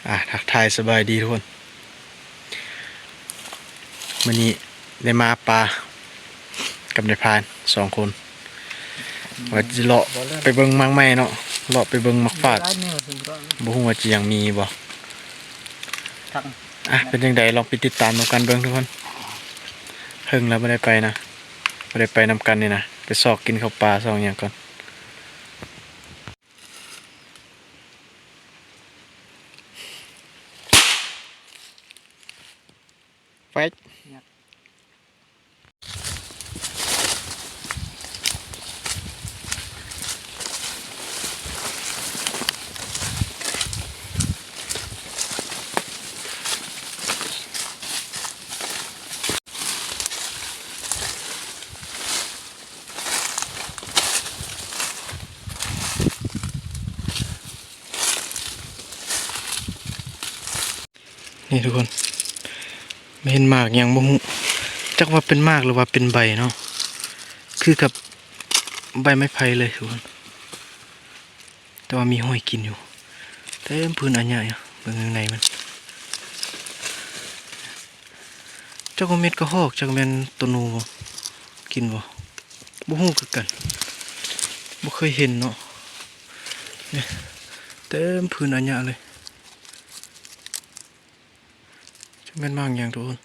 ອ່າ ທັກທາຍສະບາຍດີທຸກຄົນ. ມື້ນີ້ໄດ້ມາປ່າກັບນາຍພານສອງຄົນ ວ່າຈະເລາະໄປເບິ່ງໝາກໄມ້ເນາະ, ເລາະໄປເບິ່ງໝາກຟາດ, ບໍ່ຮູ້ວ່າຈະຍັງມີບໍ່. ອ່າ ເປັນຈັ່ງໃດ ລອງໄປຕິດຕາມນຳກັນເບິ່ງທຸກຄົນ. ເຫິງແລ້ວບໍ່ໄດ້ໄປນະ, ບໍ່ໄດ້ໄປນຳກັນນີ້ນະ, ໄປຊອກກິນເຂົ້າປ່າຊອກຫຍັງກ່ອນ. ໄປ. ນີ້ທຸກຄົນ ມາເຫັນໝາກຫຍັງບໍ່ຮູ້, ຈັກວ່າເປັນໝາກ ຫຼືວ່າເປັນໃບເນາະ, ຄືກັບໃບໄມ້ໄຜ່ເລີຍທຸກຄົນ. ແຕ່ວ່າມີຫອຍກິນຢູ່ ເຕັມພື້ນອາຍະຢູ່. ເບິ່ງຂ້າງໃນມັນ ຈັກວ່າເມັດກະຮອກ ຈັກແມ່ນໂຕໜູບໍ່ ກິນບໍ່ ບໍ່ຮູ້ຄືກັນ, ບໍ່ເຄີຍເຫັນເນາະ. ນີ້ ເຕັມພື້ນອາຍະເລີຍ. ຈັກແມ່ນໝາກຫຍັງທຸກຄົນ.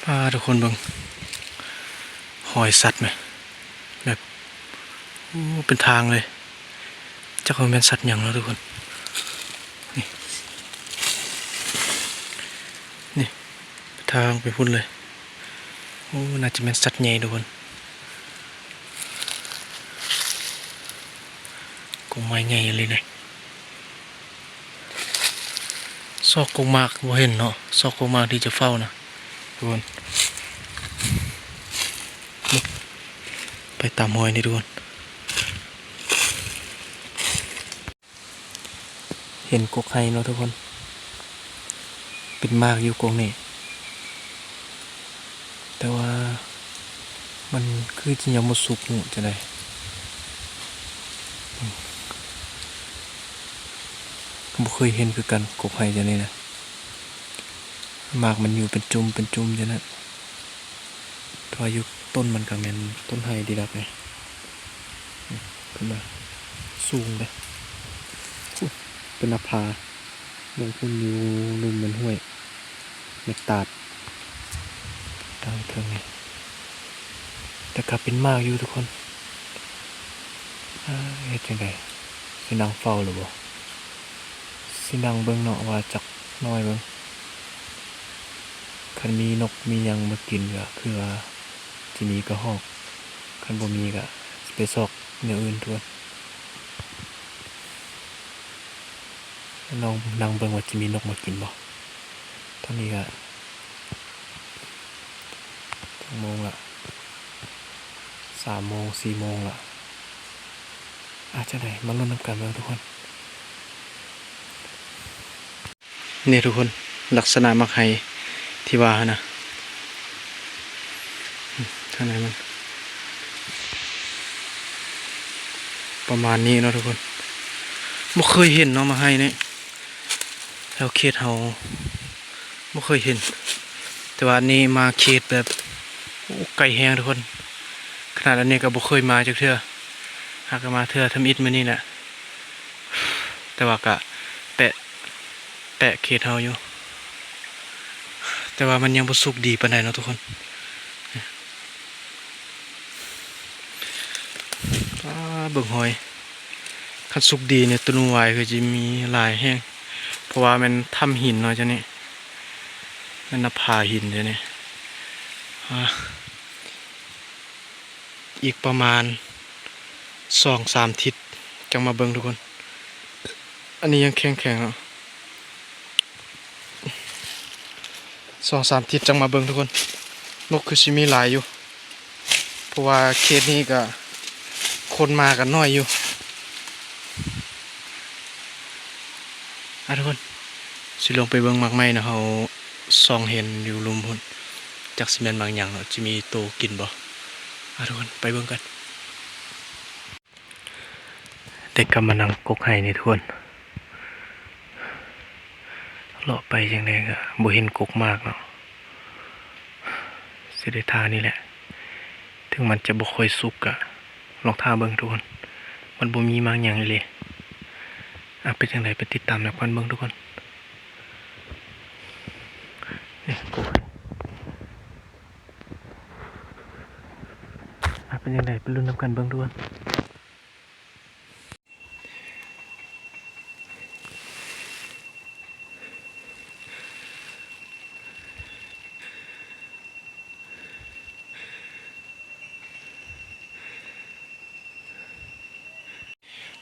ພາທຸກຄົນເບິ່ງ ຮອຍສັດແມະ ແບບ ໂອ້ ເປັນທາງເລີຍ, ຈັກວ່າແມ່ນສັດຫຍັງເນາະທຸກຄົນ. ນີ້ ນີ້ ເປັນທາງໄປພຸ້ນເລີຍ. ໂອ້ ໜ້າຈະແມ່ນສັດໃຫຍ່ທຸກຄົນ. ກົງໄມ້ໃຫຍ່ອີ່ຫຼີເດ. ຊອກກົກໝາກບໍ່ເຫັນເນາະ, ຊອກກົກໝາກທີ່ຈະເຝົ້ານະທຸກຄົນ. ໄປຕາມຮອຍນີ້ທຸກຄົນ. ເຫັນກົກໄຮ່ເນາະທຸກຄົນ, ເປັນໝາກຢູ່ກົກນີ້ ແຕ່ວ່າມັນຄືຈະຍັງບໍ່ສຸກ ຮູ້ຈັ່ງໃດ ບໍ່ເຄີຍເຫັນຄືກັນ ກົກໄຮ່ຈັ່ງນີ້ນະ. ໝາກມັນຢູ່ເປັນຈຸ່ມເປັນຈຸ່ມຈັ່ງນັ້ນ. ແຕ່ວ່າຢູ່ຕົ້ນມັນກໍແມ່ນຕົ້ນໄຮດີດັກເດ. ຂຶ້ນມາສູງເດ. ພຸ້ນ ເປັນໜ້າຜາ. ເບິ່ງພຸ້ນ ຢູ່ລຸ່ມແມ່ນຫ້ວຍແມ່ຕາດ ທາງເທິງນີ້. ແຕ່ກໍເປັນໝາກຢູ່ທຸກຄົນ. ເຮັດຈັ່ງໃດ? ຊິນັ່ງເຝົ້າຫຼືບໍ່? ຊິນັ່ງເບິ່ງເນາະ ວ່າຈັກໜ້ອຍເບິ່ງ. ຄັນມີນົກມີຫຍັງມາກິນກໍຄືວ່າຊິມີກະຮອກ, ຄັນບໍ່ມີກໍຊິໄປຊອກແນວອື່ນທຸກຄົນ. ລອງນັ່ງເບິ່ງວ່າຊິມີນົກມາກິນບໍ່. ຕອນນີ້ກໍຈັກໂມງລະ? ສາມໂມງ ສີ່ໂມງລະ. ອາດຈະໄດ້ມາລຸ້ນນຳກັນເບິ່ງທຸກຄົນ. ນີ້ທຸກຄົນ ລັກສະນະໝາກໄຮທີ່ວ່າຫັ້ນນະ. ທາງໃນມັນປະມານນີ້ເນາະທຸກຄົນ. ບໍ່ເຄີຍເຫັນເນາະໝາກໄຮນີ້ ແຖວເຂດເຮົາບໍ່ເຄີຍເຫັນ. ແຕ່ວ່າອັນນີ້ມາເຂດແບບ ໂອ້ ໄກແຮງທຸກຄົນ. ຂະໜາດອັນນີ້ກໍບໍ່ເຄີຍມາຈັກເທື່ອ, ຫາກໍມາເທື່ອທຳອິດມື້ນີ້ແຫຼະ. ແຕ່ວ່າກະແປະ ແປະເຂດເຮົາຢູ່, ແຕ່ວ່າມັນຍັງບໍ່ສຸກດີປານໃດເນາະທຸກຄົນ. ປາ ເບິ່ງຮອຍ, ຄັນສຸກດີນີ້ ໂຕໜູວາຍຄືຊິມີຫຼາຍແຮງ, ເພາະວ່າແມ່ນຖ້ຳຫີນເນາະເຈົ້ານີ້, ແມ່ນໜ້າຜາຫີນເຈົ້ານີ້. ອາ ອີກປະມານສອງສາມທິດຈັ່ງມາເບິ່ງທຸກຄົນ. ອັນນີ້ຍັງແຂງໆເນາະ, ສອງສາມທິດຈັ່ງມາເບິ່ງທຸກຄົນ. ນົກຄືຊິມີຫຼາຍຢູ່ ເພາະວ່າເຂດນີ້ກະຄົນມາກັນໜ້ອຍຢູ່. ອ່ະ ທຸກຄົນ ຊິລົງໄປເບິ່ງໝາກໄມ້ເນາະ ເຮົາສ່ອງເຫັນຢູ່ລຸ່ມພຸ້ນ ຈັກຊິແມ່ນໝາກຫຍັງເນາະ ຊິມີໂຕກິນບໍ່? ອ່ະ ທຸກຄົນ ໄປເບິ່ງກັນ. ໄດ້ກັບມານັ່ງກົກໄຮ່ນີ້ ທຸກຄົນ ເລາະໄປຈັ່ງໃດກໍບໍ່ເຫັນກົກໝາກເນາະ ຊິໄດ້ຖ້ານີ້ແຫຼະ ເຖິງມັນຈະບໍ່ຄ່ອຍສຸກກະ ລອງຖ້າເບິ່ງທຸກຄົນ ມັນບໍ່ມີໝາກຫຍັງອີ່ຫຼີ. ອ່ະ ເປັນຈັ່ງໃດໄປຕິດຕາມນຳກັນເບິ່ງທຸກຄົນ. ນີ້ ໂອ້ຍ ອ່ະ ເປັນຈັ່ງໃດໄປລຸ້ນນຳກັນເບິ່ງທຸກຄົນ.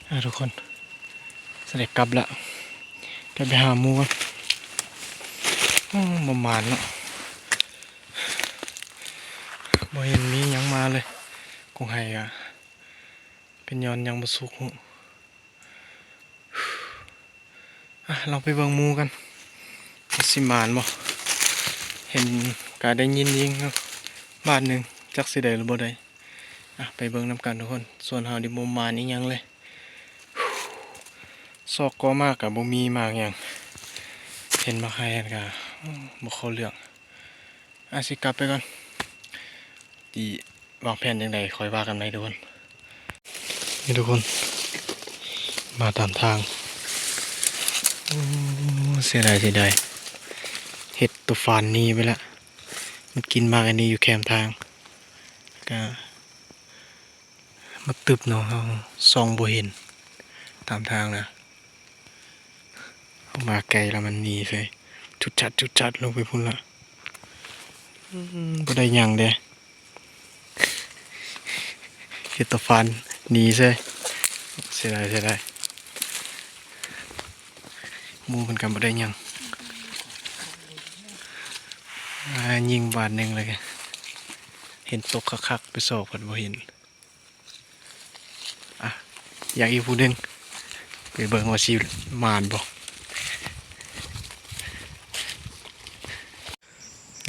ອ່າ ທຸກຄົນ ຊິໄດ້ກັບລະ ກັບໄປຫາໝູ່ກ່ອນ. ໂອ້ ບໍ່ໝານເນາະ ບໍ່ເຫັນມີຫຍັງມາເລີຍ ກົກໄຮ່ກະ ເປັນຍ້ອນຍັງບໍ່ສຸກ. ອ່ະ ລອງໄປເບິ່ງໝູ່ກັນ ວ່າຊິໝານບໍ່? ເຫັນກະໄດ້ຍິນຍິງເນາະ ບາດໜຶ່ງ ຈັກຊິໄດ້ຫຼືບໍ່ໄດ້. ອ່ະ ໄປເບິ່ງນຳກັນທຸກຄົນ. ສ່ວນເຮົານີ້ບໍ່ໝານອີ່ຫຍັງເລີຍ ຊອກກໍມາກະບໍ່ມີໝາກຫຍັງ ເຫັນໝາກໄຮ່ຫັ້ນກະ ໂອ້ ບໍ່ເຂົ້າເລື່ອງ. ອ່ະ ຊິກັບໄປກ່ອນ ຊິວາງແຜນຈັ່ງໃດຄ່ອຍວ່າກັນໃໝ່ທຸກຄົນ. ນີ້ທຸກຄົນ ມາຕາມທາງ ໂອ້ ເສຍດາຍ ເສຍດາຍ ເຫັດໂຕຟານໜີໄປລະ ມັນກິນໝາກອັນນີ້ຢູ່ແຄມທາງ ກະມາຕຶບເນາະ ເຮົາສ່ອງບໍ່ເຫັນຕາມທາງນະ. ເຮົາມາໄກແລ້ວມັນໜີເສີຍ ຈຸດຈັດ ຈຸດຈັດ ລົງໄປພຸ້ນລະ. ອືມ ບໍ່ໄດ້ຫຍັງເດ້ ເຫັດຕາຟານໜີເສີຍ ເສຍດາຍ ເສຍດາຍ. ໝູ່ເພິ່ນກໍບໍ່ໄດ້ຫຍັງ ອ່າ ຍິງບາດໜຶ່ງແລ້ວກໍເຫັນຕົກຄັກໆ ໄປຊອກກໍບໍ່ເຫັນ. ອ່ະ ຢາກອີກຜູ້ໜຶ່ງ ໄປເບິ່ງວ່າຊິໝານບໍ່.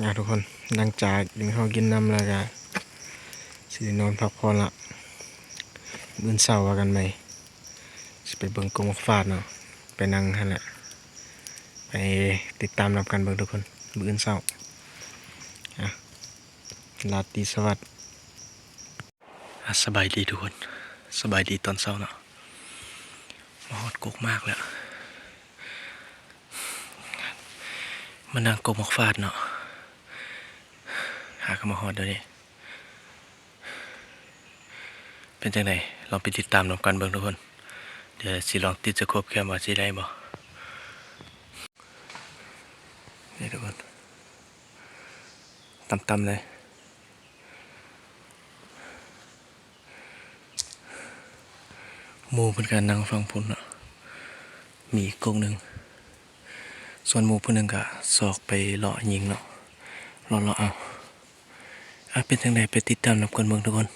ອ່ະ ທຸກຄົນ ຫຼັງຈາກກິນເຂົ້າກິນນ້ຳແລ້ວກະຊິໄດ້ນອນພັກຜ່ອນລະ ມື້ອື່ນເຊົ້າວ່າກັນໃໝ່. ຊິໄປເບິ່ງກົກໝາກຟາດເນາະ ໄປນັ່ງຫັ້ນແຫຼະ ໄປຕິດຕາມນຳກັນເບິ່ງທຸກຄົນ ມື້ອື່ນເຊົ້າ. ອ່ະ ລາຕີສະຫວັດ. ອ່ະ ສະບາຍດີທຸກຄົນ ສະບາຍດີຕອນເຊົ້າເນາະ ມາຮອດກົກໝາກແລ້ວ ມານັ່ງກົກໝາກຟາດເນາະ ຫາກໍມາຮອດດຽວນີ້. ເປັນຈັ່ງໃດ ລອງໄປຕິດຕາມນຳກັນເບິ່ງທຸກຄົນ ດຽວຊິລອງຕິດສະໂຄບແຄມວ່າຊິໄດ້ບໍ່. ນີ້ທຸກຄົນ ຕ່ຳໆເລີຍ ໝູ່ເພິ່ນກໍນັ່ງຝັ່ງພຸ້ນເນາະ ມີອີກກົກໜຶ່ງ ສ່ວນໝູ່ຜູ້ໜຶ່ງກໍຊອກໄປເລາະຍິງເນາະ ເລາະໆເອົາ. ອ່ະ ເປັນຈັ່ງໃດໄປຕິດຕາມນຳກັນເບິ່ງທຸກຄົນ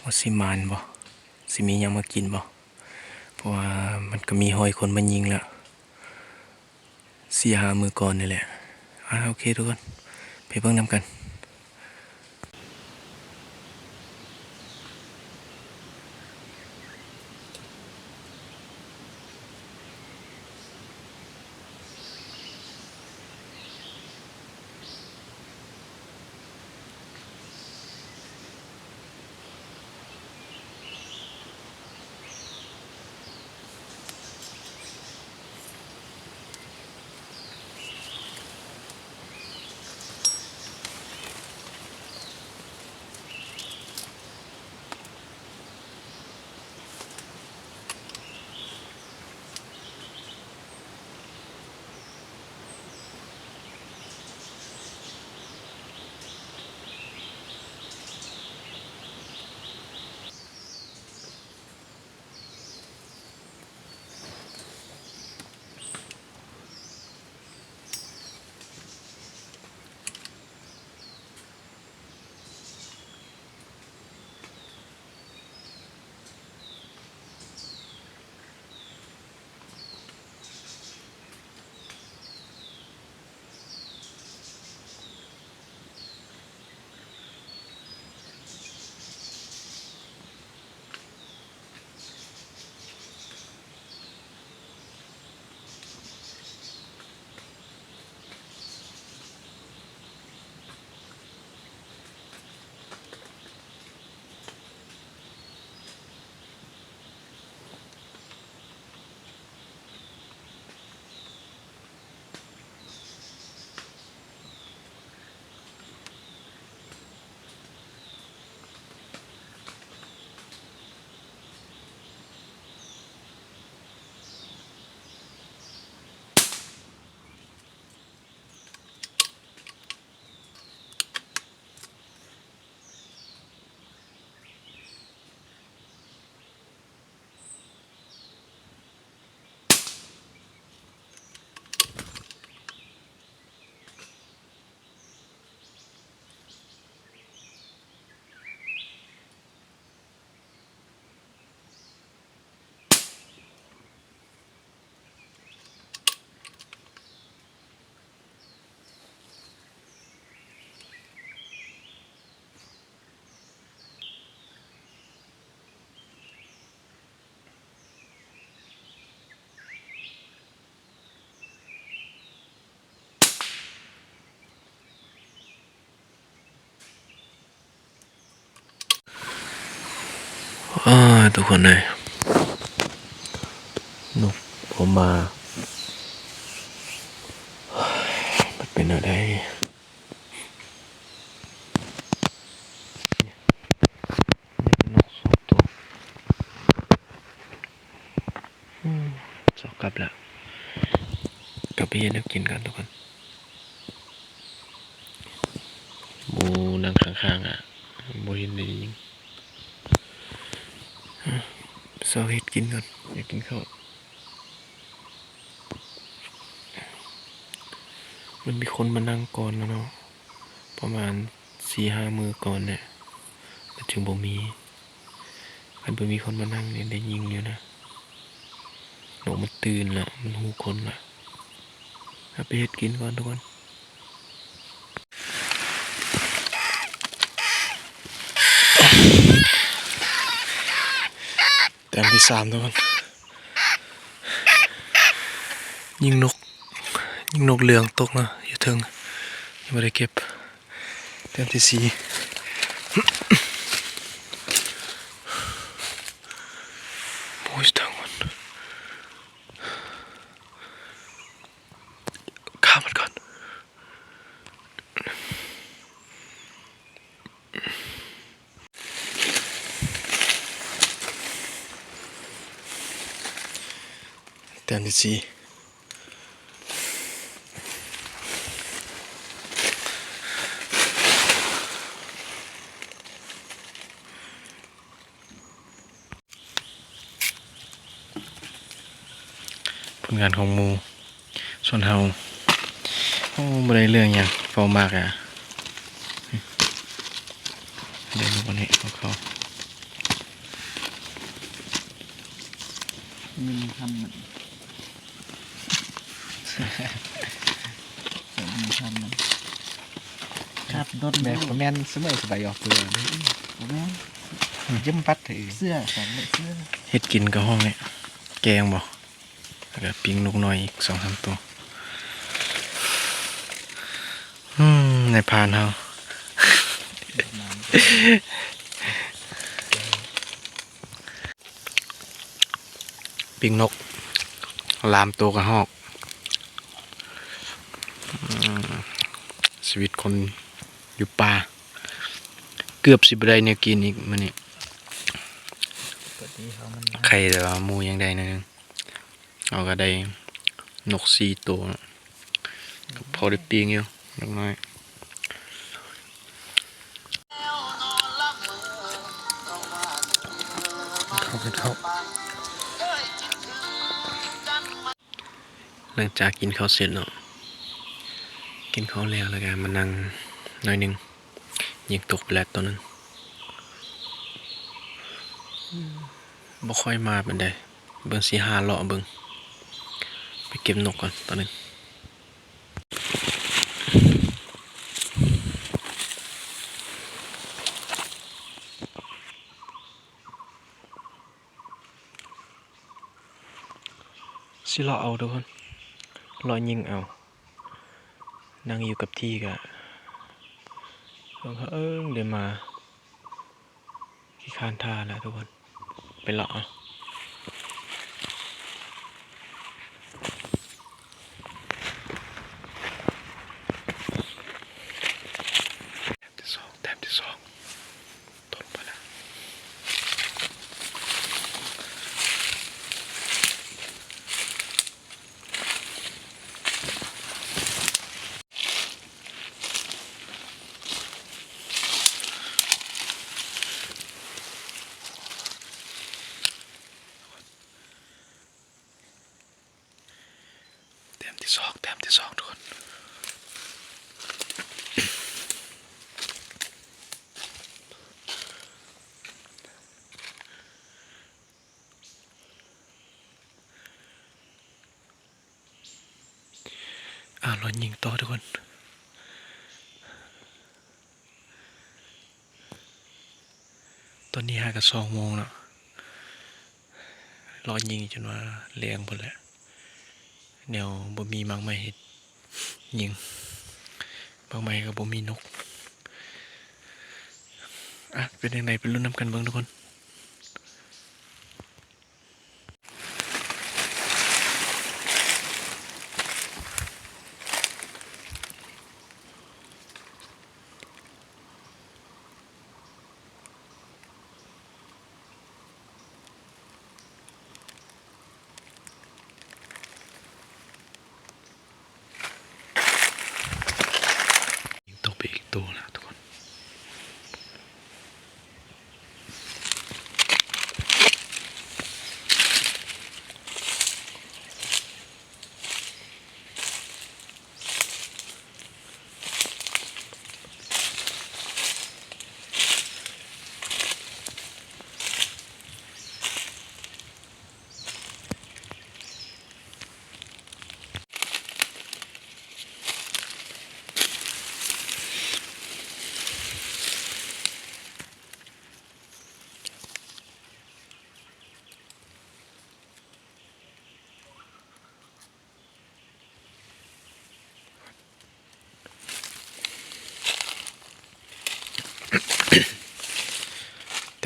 ວ່າຊິໝານບໍ່ ຊິມີຫຍັງມາກິນບໍ່ ເພາະວ່າມັນກໍມີຮອຍຄົນມາຍິງແລ້ວ ສີ່ຫ້າມື້ກ່ອນນີ້ແຫຼະ. ອ່າ ໂອເຄທຸກຄົນ ໄປເບິ່ງນຳກັນ. ອ້າ ທຸກຄົນເອີຍ ນົກບໍ່ມາ ມັນເປັນແນວໃດ? ນີ້ເປັນນົກສອງໂຕ ອືມ ຊອກກັບແລ້ວ ກັບໄປເຮັດແນວກິນກ່ອນທຸກຄົນ. ໝູ່ນັ່ງຂ້າງໆ ອະ ບໍ່ເຫັນໄດ້ຍິງ ຊອກເຮັດກິນກ່ອນ ຢາກກິນເຂົ້າ. ມັນມີຄົນມານັ່ງກ່ອນແລ້ວເນາະ ປະມານສີ່ຫ້າມື້ກ່ອນແຫຼະ ມັນຈຶ່ງບໍ່ມີ. ຄັນບໍ່ມີຄົນມານັ່ງນີ້ໄດ້ຍິງຢູ່ນະ ນົກມັນຕື່ນລະ ມັນຮູ້ຄົນລະ. ເອົາໄປເຮັດກິນກ່ອນທຸກຄົນ. ແຕ້ມທີສາມທຸກຄົນ ຍິງນົກ ຍິງນົກເຫຼືອງຕົກເນາະ ຢູ່ເທິງ ຍັງບໍ່ໄດ້ເກັບ. ແຕ້ມທີສີ່ ໂອ້ຍ ທາງມັນ ຂ້າມມັນກ່ອນ. ແຕ້ມທີສີ່ ຜົນງານຂອງໝູ່ ສ່ວນເຮົາ ໂອ້ ບໍ່ໄດ້ເລື່ອງຫຍັງ ເຝົ້າໝາກອະ ໄດ້ລູກອັນນີ້ຂອງເຂົາ ມີຄຳມັນ ມີຄຳມັນ ຄັບ ດອນ ແມ່ນ ບໍ່ແມ່ນສະເໝີສະບາຍອອກເພື່ອ ບໍ່ແມ່ນ ຢ້ຳປັດເອີ ເສື້ອ ເສື້ອ ເຮັດກິນກະຫ້ອງນີ້ ແກງບໍ່? ແລ້ວກະປີ້ງນົກນ້ອຍອີກສອງສາມໂຕ. ອືມ ນາຍພານເຮົາ ປີ້ງນົກ ລາມໂຕກະຮອກ. ອືມ ຊີວິດຄົນຢູ່ປ່າ ເກືອບຊິບໍ່ໄດ້ແນວກິນອີກມື້ນີ້. ໄຂ່ແຕ່ວ່າໝູຍັງໄດ້ໜ້ອຍໜຶ່ງ ເຮົາກະໄດ້ນົກສີ່ໂຕ ກະພໍໄດ້ປີ້ງຢູ່ເລັກນ້ອຍ. ເຂົ້າ ກິນເຂົ້າ. ຫຼັງຈາກກິນເຂົ້າເສັດເນາະ ກິນເຂົ້າແລ້ວ ແລ້ວກະມານັ່ງໜ້ອຍໜຶ່ງ ຍິງຕົກໄປແລ້ວໂຕໜຶ່ງ ບໍ່ຄ່ອຍມາປານໃດ. ເບິ່ງ ຊິຫາເລາະເບິ່ງ ໄປເກັບນົກກ່ອນໂຕໜຶ່ງ. ຊິເລາະເອົາທຸກຄົນ ເລາະຍິງເອົາ ນັ່ງຢູ່ກັບທີ່ກະເຫິງເຫິງໄດ້ມາ ຂີ້ຄ້ານທ່າແລ້ວທຸກຄົນ ໄປເລາະເອົາ. ແຕ້ມທີສອງ ແຕ້ມທີສອງ ຕົ້ນໄປລະ. ແຕ້ມທີສອງ ແຕ້ມທີສອງທຸກຄົນ. ອ່າ ລໍຍິງຕໍ່ທຸກຄົນ. ຕອນນີ້ຫາກະສອງໂມງແລ້ວ ລໍຍິງຈົນວ່າແລງພຸ້ນແຫຼະ ແນວບໍ່ມີໝາກໄມ້ເຮັດຍິງ ໝາກໄມ້ກະບໍ່ມີນົກ. ອ່ະ ເປັນຈັ່ງໃດໄປລຸ້ນນຳກັນເບິ່ງທຸກຄົນ.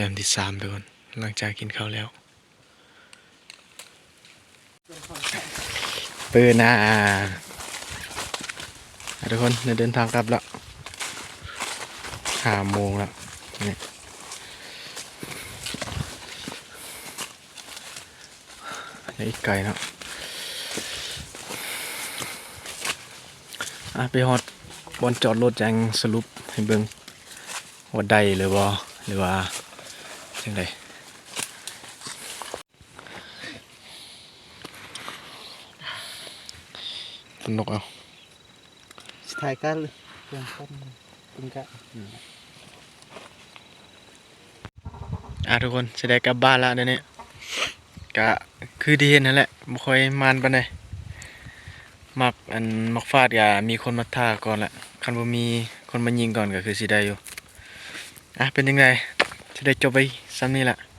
ອັນທີສາມ ທຸກຄົນ ຫຼັງຈາກກິນເຂົ້າແລ້ວ ເປີນາ ອ່າ ທຸກຄົນ ໄດ້ເດີນທາງກັບແລ້ວ ຫ້າໂມງແລ້ວ ນີ້ ຍັງອີກໄກເນາະ ອ່ະ ໄປຮອດບ່ອນຈອດລົດ ຈັ່ງສະຫຼຸບໃຫ້ເບິ່ງວ່າໄດ້ຫຼືບໍ່ ຫຼືວ່າຈັ່ງໃດ. ຝົນຕົກເອົາ ສະໄຕການເລື່ອງຄວາມ ເບິ່ງກະ ອ່າ ທຸກຄົນ ຊິໄດ້ກັບບ້ານລະດຽວນີ້ ກະຄືທີ່ເຫັນຫັ້ນແຫຼະ ບໍ່ຄ່ອຍມ່ານປານໃດ ໝາກ ອັນ ໝາກຟາດກະມີຄົນມາຖ້າກ່ອນລະ ຄັນບໍ່ມີຄົນມາຍິງກ່ອນກະຄືຊິໄດ້ຢູ່ ອ່ະ ເປັນຈັ່ງໃດ ຊິໄດ້ຈົບໄວ້ຊ່ຳນີ້ລະ.